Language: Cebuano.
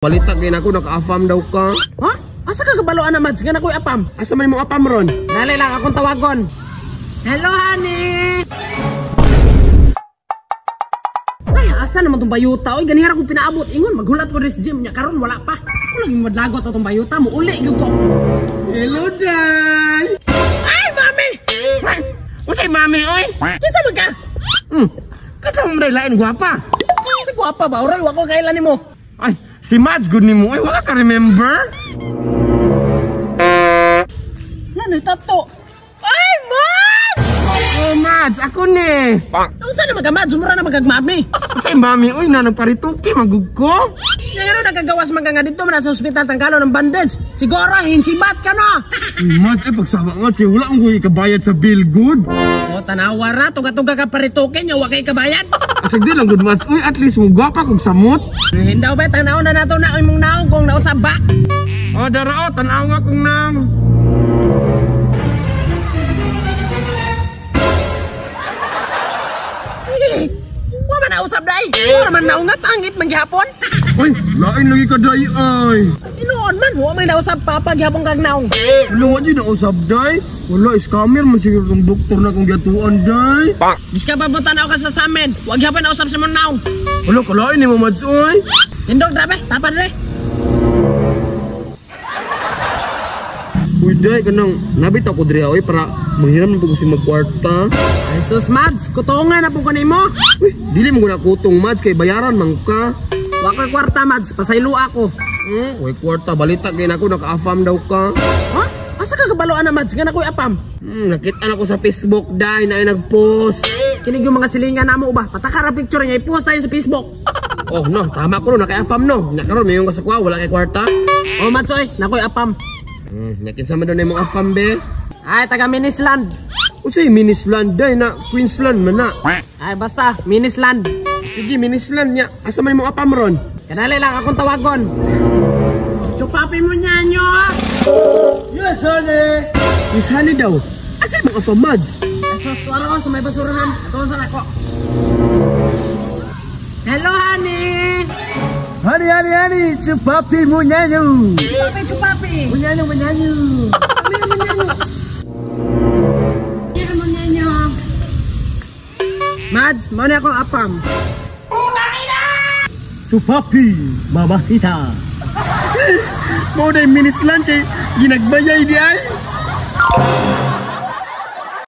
Balita kay nako naka-afam daw ka. Ha? Asa ka kabalo ana Mads nga nakoy apam? Asa man imong apam ron? Dali lang akong tawagon. Hello, honey. Ay, asa naman tong bayuta? Oy, ganihara kong pinaabot. Ingon, maghulat ko diri sa gym nya karon wala pa. Ako lang yung madlagot atong bayuta mo uli gyud ko. Hello, Day. Ay, mami. Unsay mami oy? Kinsa man ka? Kinsa man day lain gwapa? Si gwapa ba? Oray, wa ko kailan nimo. Ay, si Mads good nimo oy, wala ka remember? Nanoy tato. Ay, Mads! Oh, Mads, ako ni. Unsa na maga Mads? Mura na magag mami. Unsay mami oy na nagparituki magug ko? Nga nga nagagawas man ka nga dito man sa ospital tanggalon ng bandage. Siguro hinsibat ka no. Uy, Mads, ay pagsawa nga kay wala akong ikabayad sa bill good. O tanawa ra tuga-tuga ka paritukin nya wa kay kabayad. Asag di lang good Mads, uy at least mo gwapa kog samot. Hindaw ba tanaw na nato na imong naong kung nausab ba. Oh, dara oh, tan-aw nga kong nang. Wa man nausab dai. Wa man naong nga pangit man gihapon. Uy, lain lagi ka day ay. Tinuod man wa may nausab papa gihapon kag naong. Wala wa di nausab day. Wala scammer man siguro tong doktor na kong giyatuan day. Biska pa mo tanaw ka sa samin. Wa gihapon nausab sa imong naong. Wala kalain nimo Mads oy. Tindog grabe, tapan re. Uy day kanang nabit ako diri oy para manghiram na po ko si magkwarta. Ay sus Mads, kutungan na po ko nimo. Uy, dili mo na kutong Mads kay bayaran man ka. Wa koy kwarta Mads, pasaylo ako. Uy kwarta balita kay nako naka-afam daw ka. Ha? Asa ka kabalo ana Mads nga nakoy apam? Nakita na ko sa Facebook day na ay nagpost. Kinig yung mga silingan namo ba? Patakara picture niya i-post tayo sa Facebook. Oh no, tama ko no, naka-afam no. Nya karon mayon ka sa kuha, wala kay kwarta. Oh Mads oy, nakoy apam. Nya kinsa man daw na imong afam be? Ay taga Minisland. Unsay Minisland day na Queensland man na. Ay basta Minisland. Sige Minisland nya. Asa man imong apam ron? Kanali lang akong tawagon. Chupapi mo nyanyo. Yes, honey. Miss Honey daw. Asa imong afam Mads? Sus, tuwa ko sa may basurahan. Atuon sa nako. Hello, honey. Honey, honey, honey, chupapi mo nyanyo. Chupapi, chupapi. Munyanyo, munyanyo. Munyanyo mo nyanyo. Mads, mo na akong apam. Chupapi, mamacita. Mao day Minisland kay ginagbayay di ay.